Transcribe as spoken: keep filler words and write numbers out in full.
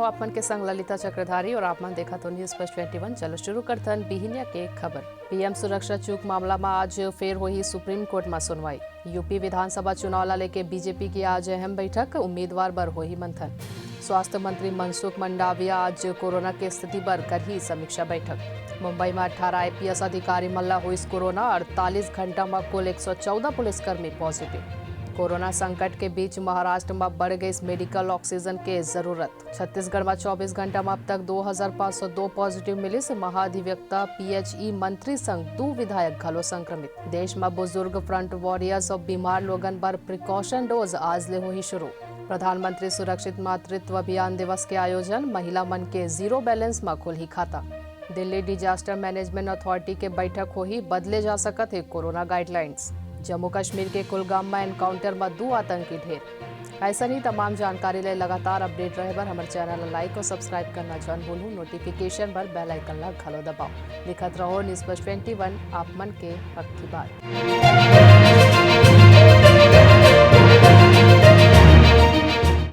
आप मन के संग ललिता चक्रधारी और आप मन देखत हो News First twenty one। चलो शुरू करथन बिहिनिया के खबर। पीएम सुरक्षा चूक मामला म आज फेर होही सुप्रीम कोर्ट म सुनवाई। यूपी विधानसभा चुनाव ला लेके बीजेपी की आज अहम बैठक, उम्मीदवार बर होही मंथन। स्वास्थ्य मंत्री मनसुख मंडाविया आज कोरोना के स्थिति बर करही समीक्षा बैठक। मुंबई म अठारह आईपीएस अधिकारी मन ला होइस कोरोना, अड़तालीस घंटा म कुल एक सौ चौदह पुलिसकर्मी पॉजिटिव। कोरोना संकट के बीच महाराष्ट्र म बढ़ गइस मेडिकल ऑक्सीजन के जरूरत। छत्तीसगढ़ म चौबीस घंटा म अब तक दो हजार पाँच सौ दो पॉजिटिव मिलिस। महाधिवक्ता पीएचई मंत्री संग दू विधायक घलो संक्रमित। देश म बुजुर्ग, फ्रंट वॉरियर्स और बीमार लोगन बर प्रिकॉशन डोज आज ले होही शुरू। प्रधानमंत्री सुरक्षित मातृत्व अभियान दिवस के आयोजन, महिला मन के जीरो बैलेंस म खुलही खाता। दिल्ली डिजास्टर मैनेजमेंट अथॉरिटी के बैठक होही, बदले जा सकत हे कोरोना गाइडलाइंस। जम्मू कश्मीर के कुलगाम म एनकाउंटर म दू आतंकी ढेर। अइसन ही तमाम जानकारी ले लगातार अपडेट रहे बर हमर चैनल ला लाइक और सब्सक्राइब करना झन भूलहू। नोटिफिकेशन बर बेल आइकन ला घलो दबाओ। लिखत रहो News First twenty one, आप मन के हक की बात।